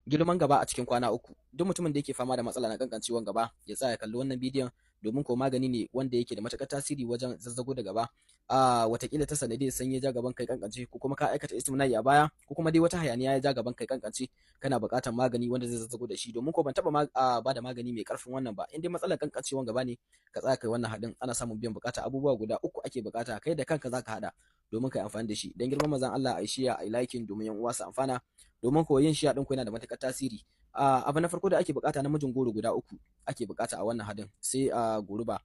Girman gaba a cikin kwana 3. Duk mutumin da yake fama da matsala na kankancewan gaba, ya tsaya ya kalli wannan bidiyon, domin ko magani ne wanda yake da matuƙar tasiri wajen zazzago da gaba. A watakila ta sanadiyar sanyi ya ja gaban kai kankance, ko kuma ka aikata istimna'i a baya, ko kuma dai wata hayaniya ya ja gaban kai kankance, kana buƙatar magani wanda zai zazzago da shi. Domin ko ban taɓa ba da magani mai ƙarfin wannan ba. In dai matsalar kankancewan gaba ne, ka tsaya kai wannan haɗin, ana samun biyan buƙata. Abubuwa guda 3 ake buƙata, kai da kanka zaka haɗa domin kai amfani da shi. Dan girman manzon Allah, a yi share, a yi liking, domin yan uwa su amfana, domin ko yin share ɗin ku yana da matuƙar tasiri. Abu na farko da ake buƙata, namijin goro guda 3 ake buƙata a wannan haɗin, sai goruba,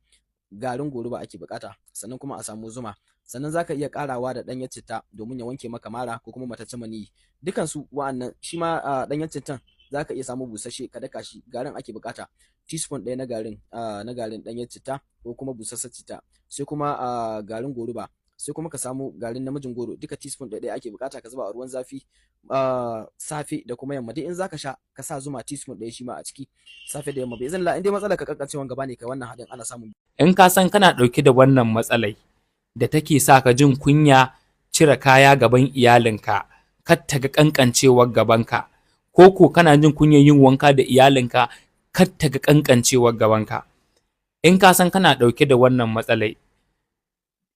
garin goruba ake buƙata, sannan kuma a samu zuma. Sannan zaka iya ƙarawa da ɗanyen citta domin ya wanke maka mara, ko kuma mataccen maniyyi. Dukan su wa'annan, shi ma ɗanyen cittan zaka iya samu busasshe ka daka shi. Garin ake buƙata, teaspoon 1 na garin ɗanyen citta ko kuma busasshen citta, sai kuma garin goruba, sai kuma ka samu garin namijin goro. Duka teaspoon ɗaya ɗaya ake bukata, ka zuba a ruwan zafi safe da kuma yamma. Duk in zaka sha, ka sa zuma teaspoon 1 shi ma a ciki, safe da yamma. Bai zan in dai matsalar ka kankancewan gaba ne, kai wannan haɗin, ana samun In ka san kana ɗauke da wannan matsalai da take sa ka jin kunya cire kaya gaban iyalinka, kar ta ga ƙanƙancewar gabanka, ko ko kana jin kunyar yin wanka da iyalinka, kar ta ga ƙanƙancewar gabanka. In ka san kana ɗauke da wannan matsalai,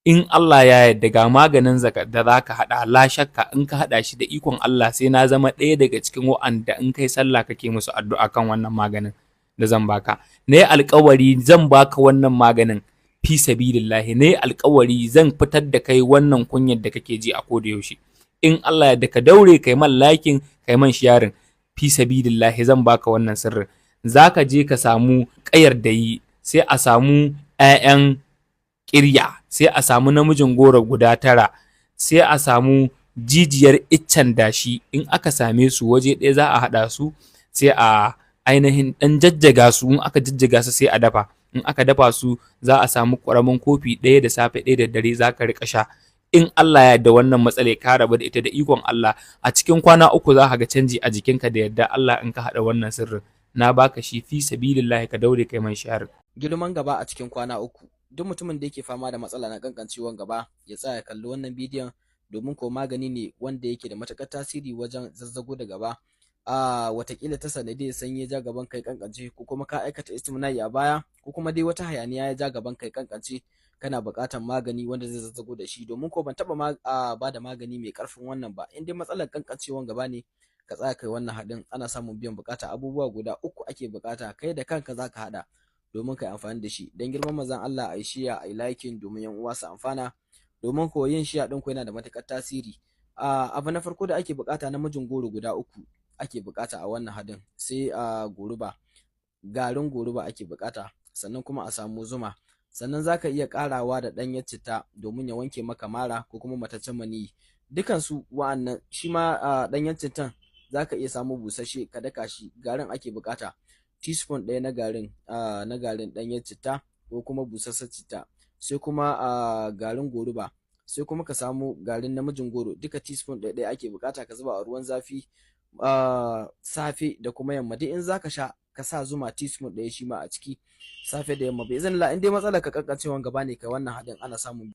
in Allah ya yarda, ga maganin da za ka haɗa. La shakka, in ka haɗa shi, da ikon Allah sai na zama ɗaya daga cikin wa'anda in kai sallah kake musu addu'a kan wannan maganin da zan baka. Na yi alƙawari zan baka wannan maganin fi sabilillahi. Na yi alƙawari zan fitar da kai wannan kunyar da kake ji a koda yaushe. In Allah ya yarda, ka daure kai man liking, kai man sharing. Fi sabilillahi zan baka wannan sirrin. Zaka je ka samu ƙayar dayi, sai a samu 'ya'yan ƙirya, sai a samu namijin goro guda 9, sai a samu jijiyar iccen dashi. In aka same su waje ɗaya, za a haɗa su, sai a ainihin ɗan jajjaga su. In aka jajjaga su, sai a dafa. In aka dafa su, za a samu ƙaramin kofi ɗaya da safe, ɗaya da dare, za ka riƙa sha. In Allah ya yarda, wannan matsalar ka rabu da ita da ikon Allah. A cikin kwana 3 za ka ga canji a jikinka da yarda Allah, in ka haɗa wannan sirrin. Na baka shi fi sabilillahi, ka daure kai man sharing. Girman gaba a cikin kwana 3. Duk mutumin da yake fama da matsala na kankancewan gaba, ya tsaya ya kalli wannan bidiyon, domin ko magani ne wanda yake da matuƙar tasiri wajen zazzago da gaba. A watakila ta sanadiyar sanyi ya ja gaban kai kankance, ko kuma ka aikata istimna'i a baya, ko kuma dai wata hayaniya ya ja gaban kai kankance, kana buƙatar magani wanda zai zazzago da shi. Domin ko ban taɓa ba da magani mai ƙarfin wannan ba. In dai matsalar kankancewan gaba ne, ka tsaya kai wannan haɗin, ana samun biyan buƙata. Abubuwa guda 3 ake buƙata, kai da kanka zaka haɗa domin kai amfani da shi. Dan girman manzon Allah, a yi share, a yi liking, domin yan uwa su amfana, domin ko yin share ɗin ku yana da matuƙar tasiri. Abu na farko da ake buƙata, namijin goro guda 3 ake buƙata a wannan haɗin, sai goruba, garin goruba ake buƙata, sannan kuma a samu zuma. Sannan zaka iya ƙarawa da ɗanyen citta domin ya wanke maka mara, ko kuma mataccen maniyyi. Dukan su wa'annan, shi ma ɗanyen cittan zaka iya samu busasshe ka daka shi. Garin ake buƙata, teaspoon 1 na garin ɗanyen citta ko kuma busasshen citta, sai kuma garin goruba, sai kuma ka samu garin namijin goro. Duka teaspoon ɗaya ɗaya ake buƙata, ka zuba a ruwan zafi safe da kuma yamma. Duk in zaka sha, ka sa zuma teaspoon 1 shi ma a ciki, safe da yamma. Bai zan in dai matsalar ka kankancewan gaba ne, kai wannan haɗin, ana samun